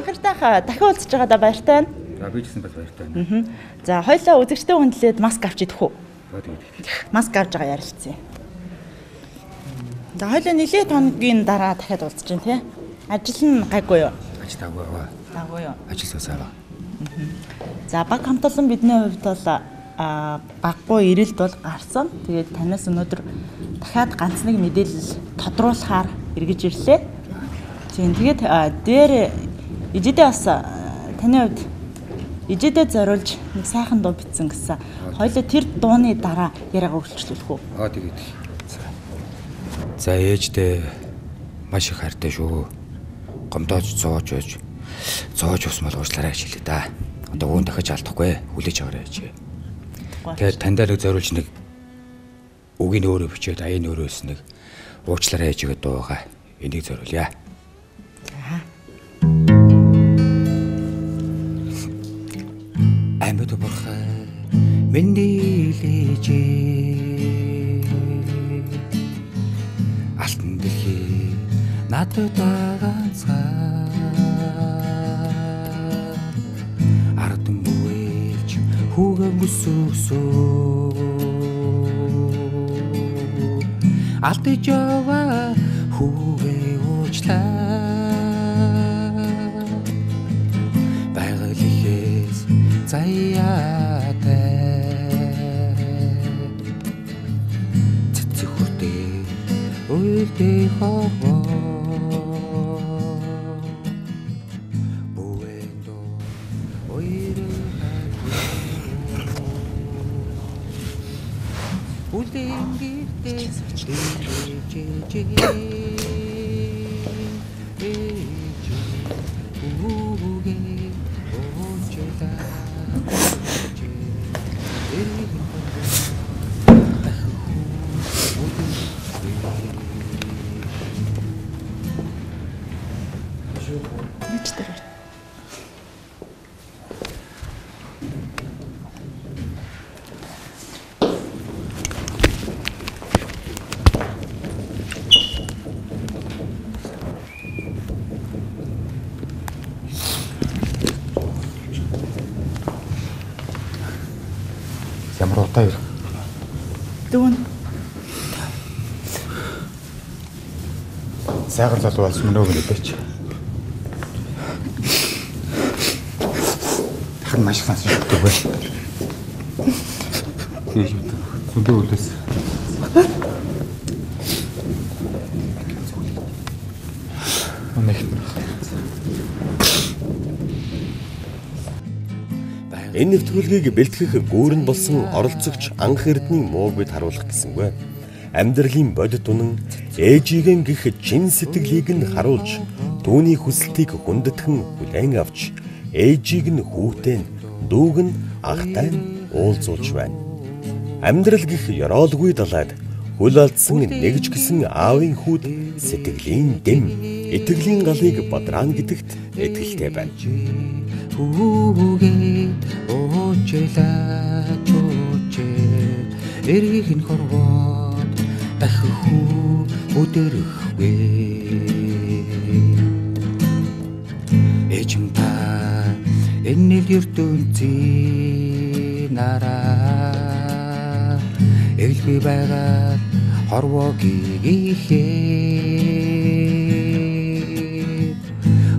Хайртайхаа дахин уулзж байгаадаа баяртай байна. За би ч гэсэн бас баяртай байна. За хоёлаа үзэгчтэй хүндлээд маск авч идэх үү? За тэгээд. Маск авч байгаа ярилцъя. За хоёлаа нэлээд хоногийн дараа дахиад уулзж байна тий. Ажил нь гайгүй юу? Ажил даггүй аа. Даггүй юу? Ажил сайн байгаа. За баг хамтлан бидний хувьд бол баггүй эрэлт бол гарсан. Тэгээд танаас өнөөдөр дахиад ганц нэг мэдээлэл тодруулахаар эргэж ирлээ. Тийм тэгээд дээр ижидээ бас таны хувьд ижидээ зориулж нэг сайхан дуу бичсэн гэсэн. Хоёлаа тэр дууны дараа яриагаа үргэлжлүүлэх үү? Аа тэгээд. За ээждээ маш их хайртай шүү. Гомдоож зоож байж зоож усмал уучлаарай гэж хэлээ да. Одоо үүн дахиж алдахгүй хүлээж аваарай гэж. Тэгээд таньдаа нэг зориулж нэг үгийг өөрөө бичээд аян өөрөөс нэг уучлаарай гэж гэдэг дуу байгаа. Энийг зориулъя. За. Амьд бурхан мэндэлэж алтан дэлхий надад ганцхан ардан бүвэлж хүүгэн бүсүсөө алдаж яваа хүүгээ уучлаа байгаль ихэс заяатай цэцэг хүртээ уйлдэх хорвоо Ямар удаа ирэх? Дүүн. Сайхан залуу болсон мөн үү гэдэг чи. Дахин маш их сансан шүтдэг бай. Тийш үү. Зөндөө үлээс. Энэ нэвтрүүлгийг бэлтгэх гүүрэн болсон оролцогч Анх Эрдэнийн мууг бид харуулах гэсэнгүй. Амьдралын бодит үнэн, ээжигийн гих чин сэтгэлийг нь харуулж, түүний хүсэлтийг хүндэтгэн хүлээн авч, ээжийг нь хүүтэй нь, дүүг нь ахтай нь уулзуулж байна. Амьдрал гих ёроолгүй далайд хөл алдсан нэгж гисэн аавын хүүд сэтгэлийн дэм, итгэлийн галыг бадраан гэдэгт итгэлтэй байна. Хүүгээ уучлаа чүүчээ эргэх нь хорвоод дахин хүү өдөрөхгүй ээжим та энэ л ертөнцийн нараа эвлгүй байгаад хорвоогийг ихэд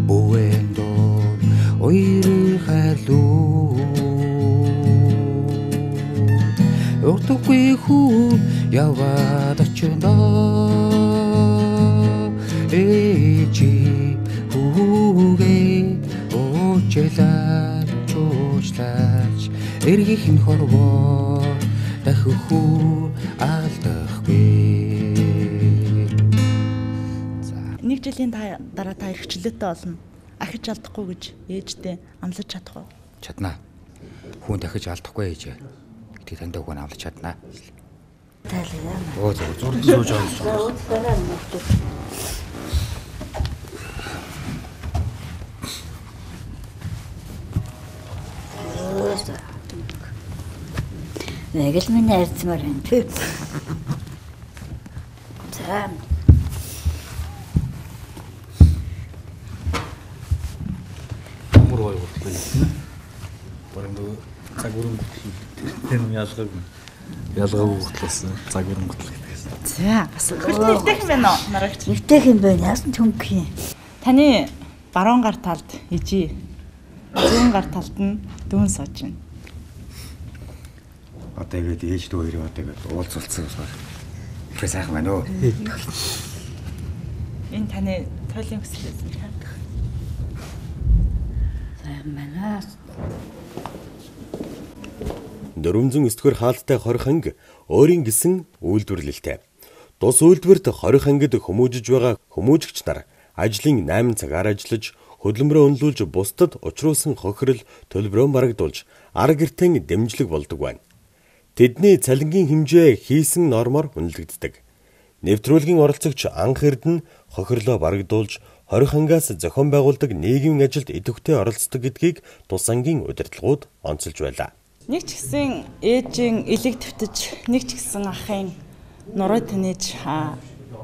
бүвэн дор уйрын хайрлуу урдгүй хүү яваад очино. Ээжи хүүгээ уучлаач уучлаач эргэх нь хорвоо дахин хүү алдахгүй. Нэг жилийн дараа та эрх чөлөөтэй болно. Ахиж алдахгүй гэж ээжтэй амлаж чадах уу? Чаднаа. Хүн дахиж алдахгүй ээжээ. Гэдгийг таньд өгөн амлаж чаднаа. Тайлаа. Оо зөв зур сууж байгаа. Нэг л миний арцмаар байна тий. За. Ямар гоё гутал байна. Бараг нөгөө загварын гутал тэр нь ялгаагүй. Ялгаагүй гутлаас загварын гутал гэдгээс. За, бас хөлт нэгтэйх юм байна уу? Нарагч. Нэгтэйх юм байна. Яасан төнгөх юм. Таны баруун гар талд ижи, зүүн гар талд нь дүүн сууж байна. Одоо ингээд ээж дүү хоёрын одоо ингээд уулзалцсан болохоор их сайхан байна уу? Энэ таны туйлын хүсэл байсан тийм. Сайхан байна. 409 дугаар хаалттай 20 анги өөрийн гэсэн үйлдвэрлэлтэй. Тус үйлдвэрт 20 ангид хүмүүжиж байгаа хүмүүжигч нар ажлын 8 цагаар ажиллаж, хөдөлмөрөө үнэлүүлж бусдад учруулсан хохирол төлбөрөө барагдуулж ар гэртэн дэмжлэг болдог байна. Тэдний цалингийн хэмжээ хийсэн нормоор үнэлэгддэг. Нэвтрүүлгийн оролцогч Анх Эрдэнэ хохирлоо барагдуулж 20 ангиас зохион байгуулдаг нийгмийн ажилд идэвхтэй оролцдог гэдгийг тус ангийн удирдлагууд онцолж байлаа. Нэг ч гэсэн ээжийн элэг твтэж, нэг ч гэсэн ахын нуруу тэнэж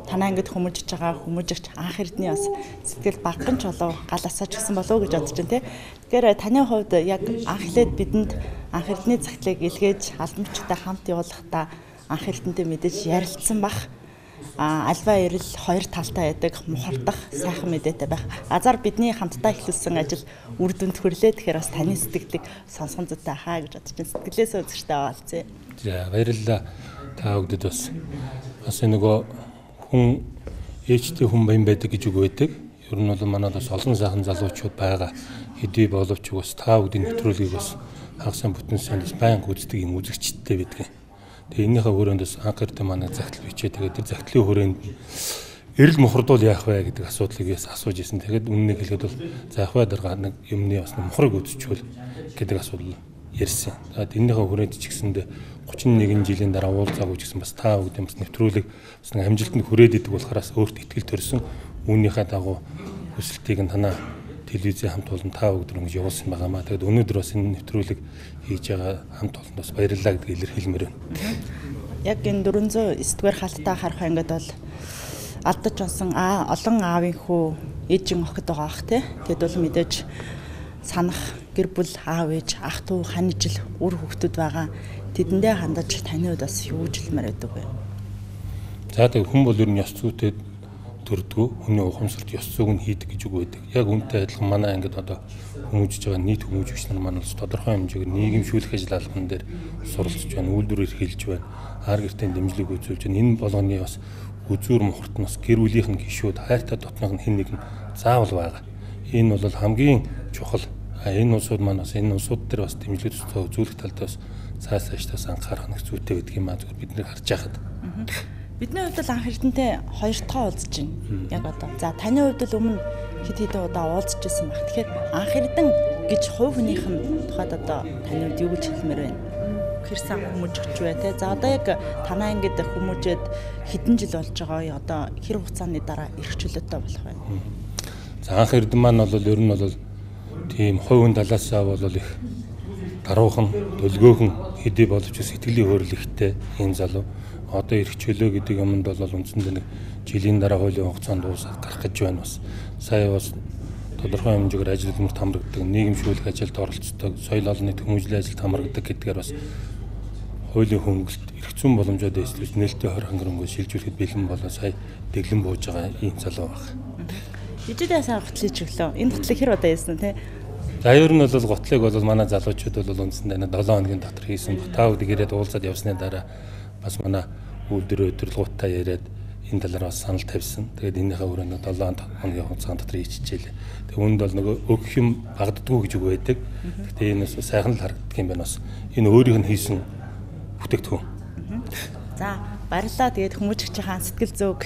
танаа ангид хүмүүжиж байгаа хүмүүжигч Анх Эрдэнэ бас сэтгэл багхан ч болов гал асаач гэсэн болов уу гэж бодож байна тий. Тэгэхээр таны хувьд яг анх эхлээд бидэнд Анх Эрдэнэ загтлыг илгээж албан бичигтэй хамт явуулахдаа Анх Эрдэнэтэй мэдээж ярилцсан бах. Альва эрэл хоёр талтай байдаг, мухардах сайхан мэдээтэй байх. Азар бидний хамтдаа эхлүүлсэн ажил үр дүнд хүрлээ. Тэгэхээр бас таны сэтгэлийг сонсгон зүйтэй хаа гэж бодож байна. Сэтгэлээсээ үзэгчтэй аваалцъя. За баярлалаа. Та бүгдэд бас нөгөө хүн ээжтэй хүн баян байдаг гэж үг байдаг. Ер нь бол манад бас олон сайхан залуучууд байгаа. Хэдий боловч бас та бүгдийн нэвтрүүлгийг бас хагас сайн бүтэн сайн бас байнга үздэг юм үзэгчтэй байдаг. Тэгээ энэнийхээ хүрээнд бас Анх Эрдэнэ манай загтал бичээ. Тэгээд тэр загтлын хүрээнд эрэл мухардуул яах вэ гэдэг асуудлыг бас асууж исэн. Тэгээд үннийг хэлэхэд бол за яах вэ дарга нэг юмны бас мухрыг үзчихвэл гэдэг асуудал ярьсан. Тэгээд энэнийхээ хүрээнд ч гэсэндээ 31 жилийн дараа уулзаагүй ч гэсэн бас та бүгдийн бас нэвтрүүлэг бас нэг амжилтанд хүрээд идэг болохоос өөрт итгэл төрсөн. Үүнийхээ дагуу хүсэлтийг нь танаа телевизийн хамт олон та бүгд ингэж явуулсан байгаамаа. Тэгээд өнөөдөр бас энэ нэвтрүүлэг хийж байгаа хамт олонд бас баярлалаа гэдгийг илэрхийлмээр байна. Яг энэ 409 дугаар хаалттай харах ангид бол алдаж онсон олон аавын хүү ээжийн охид байгаа ах тий. Тэгэд бол мэдээж санах гэр бүл аав ээж ах дүү хань ижил үр хүүхдүүд байгаа. Тэдэндээ хандаж таны хувьд бас юу жилмээр байдаг вэ? За тэг хүн бол ер нь ёс зүйтэй төрдгөө, хүний ухамсарт ёс зүйг нь хийдэг гэж үг байдаг. Яг үүнтэй адилхан манай ангид одоо хүмүүжиж байгаа нийт хүмүүжигч нар маань бас тодорхой хэмжээгээр нийгэмшүүлэх ажил албан дээр суралцж байна, үйлдвэр эрхэлж байна, ар гэртээ дэмжлэг үзүүлж байна. Энэ болгоны бас үзүүр мухарт нь бас гэр бүлийнх нь гишүүд, хайртай дотнох нь хэн нэгэн заавал байгаа. Энэ бол хамгийн чухал. Энэ улсууд маань бас энэ улсууд дээр бас дэмжлэг төсөө үзүүлэх тал дээр бас цааш цаашдаас анхаарах нэг зүйтэй байдаг юм аа зүгээр бид нэр харж байхад. Бидний хувьд л Анх Эрдэнэтэй хоёр дахь уулзж байна. Яг одоо. За таны хувьд л өмнө хэд хэдэн удаа уулзж ирсэн баг. Тэгэхээр Анх Эрдэнэ гэж хувь хүнийх нь тухайд одоо таны хувьд юу гэж хэлмээр байна? Хэрсэн хүмүүжигч бай тээ. За одоо яг танаа ангид хүмүүжээд хэдэн жил болж байгаа одоо хэр хугацааны дараа эрх чөлөөтэй болох вэ? За Анх Эрдэнэ маань бол ер нь бол тийм хувь хүн талаасаа бол их даруухан, дөлгөөхөн хэдий боловч сэтгэлийн хөөрөл ихтэй ийм залуу. Одоо эрх чөлөө гэдэг юмд бол үндсэндээ нэг жилийн дараа хуулийн хугацаанд дуусаад гарах гэж байна бас. Сая бас тодорхой хэмжээгээр ажил хөдөлмөрт хамрагдаг, нийгэмшүүлэх ажилд оролцдог, соёл олон нийт хүмүүжлийн ажилд хамрагдаг гэдгээр бас хуулийн хөнгөлт эрх зүйн боломжоо дээшлүүлж нээлттэй 20 хангар шилжүүлэхэд бэлэн болоо сая дэглэн бууж байгаа ийм залуу баг. Ижидээ сайн гутлыг чиглөө. Энэ гутлыг хэр удаа хийсэн те? За ер нь бол гутлыг бол манай залуучууд бол үндсэндээ 7 хоногийн дотор хийсэн. Та бүдэг ирээд уулзаад явсны дараа бас манай үйлдвэр удирдлагуудтай яриад Энэ талаар бас санал тавьсан. Тэгээд энэнийхээ хүрээнд 7 хоногийн хугацаанд дотор хийчихжээ. Тэгээд үүнд бол нөгөө өгөх юм багаддаггүй гэж үг байдаг. Гэхдээ энэ бас сайхан л харагддаг юм байна бас. Энэ өөрийнх нь хийсэн бүтээгдэхүүн. За баярлалаа. Тэгээд хүмүүжигчийн сэтгэл зүйг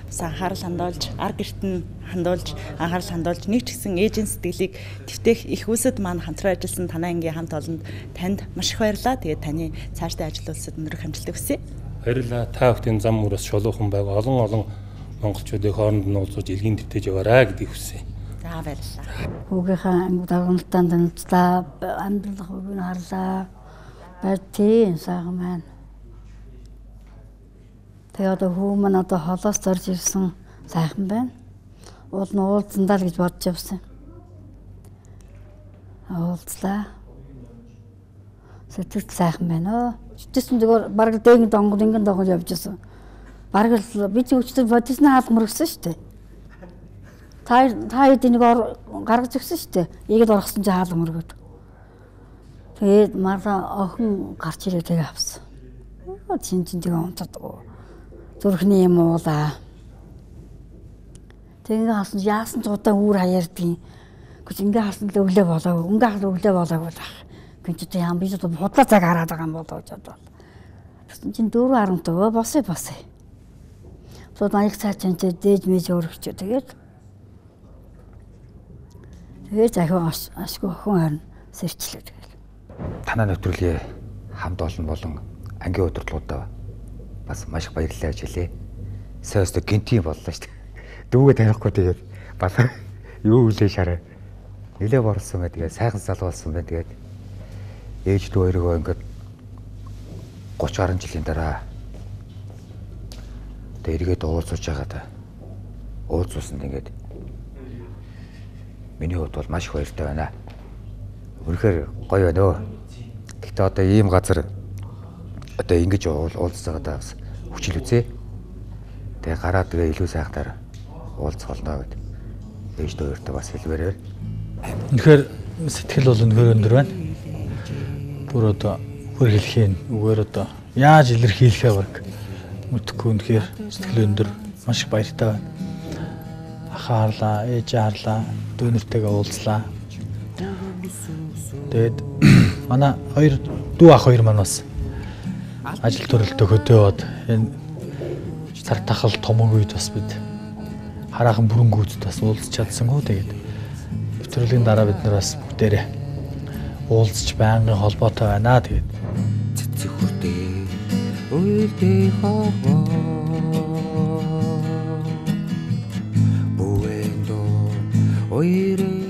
бас анхаарал хандуулж, ар гэрт нь хандуулж, анхаарал хандуулж нэг ч гэсэн ээжийн сэтгэлийг твтэх их усэд маань хамтран ажилласан танай ангийн хамт олонд танд маш их баярлалаа. Тэгээд таны цаашдаа ажил үйлсэд өндөр амжилтыг хүсье. Баярлалаа. Та бүхний зам мөрөөс шулуухан байг олон олон монголчуудыг хооронд нь уулзуулж элгийн твтэж яваарай гэдгийг хүсье. За баярлалаа. Хүүгийнхээ ангид авралтаа танилцлаа, амьдрал хүүгийг харлаа. Баяр тийм сайхан байна. Тэгээ одоо хүү маань одоо холоос зорж ирсэн сайхан байна. Уул нь уулзсандаа л гэж бодож явсан. Уулзлаа. Сэтгэл сайхан байна оо. Чичсэн зүгээр бараг дээгэн донгол ингэн донгол явж исэн. Бараг л би ч өчтөр бодисны хаалга мөргсөн шүү дээ. Та хэд энийг гаргаж өгсөн шүү дээ. Ийгэд орохсон чи хаалга мөргöd. Тэгээд мараа охин гарч ирээ тэгээ авсан. Чин чин тэгээ унтаад. Зүрхний юм уулаа. Тэг ингээ харсан яасан ч удаан үүр хаяардгийн. Гэж ингээ харсан л өглөө болоогүй. Ингээ харсан өглөө болоогүй л ах. Гүн чи яам би ч худлаа цаг хараад байгаа юм болоо гэж бодлоо. Тэгсэн чинь 4:15 босъё босъё. Сууд маяг цаа чинь дээж мэж өөрөгч тэгээд тэгээд захиа ашгүй охин харин сэрчлээ тэгэл. Танаа нэвтрүүлгийн хамт олон болон ангийн удирдлагуудаа бас маш их баярлалаа гэж хэлье. Сойсто гинтийн боллоо шүү дээ. Дүүгээ танихгүй тэгээд бас юу үлээ шараа. Нилээ борлсон бай тэгээд сайхан залуу болсон бай тэгээд ээж дүү хоёроо ингээд 30 гаруй жилийн дараа тэгээд эргээд уулзуулж байгаа та. Уулзуулсанд ингээд миний хувьд бол маш их баяртай байна. Үнэхээр гоё байна өө. Гэхдээ одоо ийм газар одоо ингэж уулзсагаа бас хүчил үзье. Тэгээ гараад тэгээ илүү сайхнаар уулзах болно гэд. Ээж дүү хоёртой бас хэлмээр байна. Үнэхээр сэтгэл бол үнэхээр өндөр байна. Бүр одоо хөр хэлхийн үгээр одоо яаж илэрхийлэхээ баг мэдэхгүй үнэхээр сэтгэл өндөр маш их баяртай байна. Ахаа харлаа, ээжээ харлаа, дүү нэртэйгээ уулзлаа. Тэгээд манай хоёр дүү ах хоёр маань бас ажил төрөлтөө хөдөөхөд энэ цар тахал томог үед бас бид хараахан бүрэн гүйцэд бас уулзч чадсангүй. Тэгээд нэвтрүүлгийн дараа бид нар бас бүгдээрээ уулзч байнгын холбоотой байна. Тэгээд цэцэг хүрдээ уйлдээ хорвоо бүвэн доо уйрэ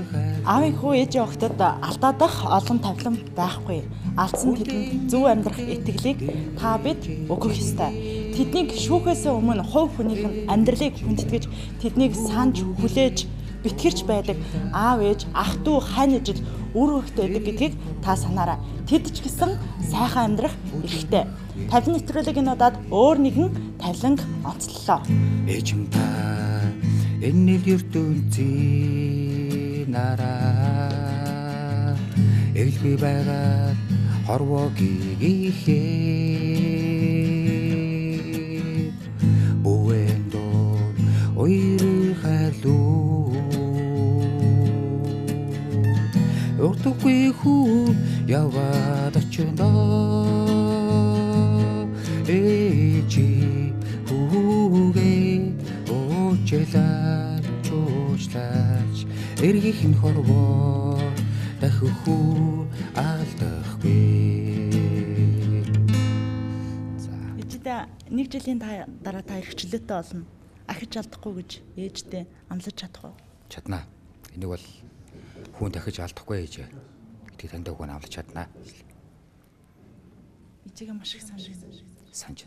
Аавын хүү ээжийн охтод алдаадах олон тавилан байхгүй. Алдсан тэдэнд зөв амьдрах итгэлийг та бид өгөх ёстой. Тэднийг шүүхээс өмнө хувь хүнийх нь амьдралыг хүндэтгэж, тэднийг санаж хүлээж, битгэрч байдаг аав ээж, ах дүү, хань ижил үр хөвгт байдаг гэдгийг та санаарай. Тэд ч гэсэн сайхан амьдрах эрхтэй. Тавилан нэвтрүүлэг энэ удаад өөр нэгэн тавиланг онцлолоо. Ээжим та энэ л ертөнцийн нараа эглгүй байгаа хорвоо гигэхээ бүвэн дор уйры хайрлуу урдгүй хүү яваад очино ээжи хүүгээ уучлаа чуучлаач эргэх нь хорвоо дахин хүү алдахгүй. За ээждээ нэг жилийн дараа та эрхчлөөтэй болно. Ахиж алдахгүй гэж ээждээ амлаж чадах уу? Чаднаа. Энийг бол хүн дахиж алдахгүй ээжээ. Гэдгийг таньда хүн амлаж чаднаа. Ээжигээ маш их санаж. Санаж.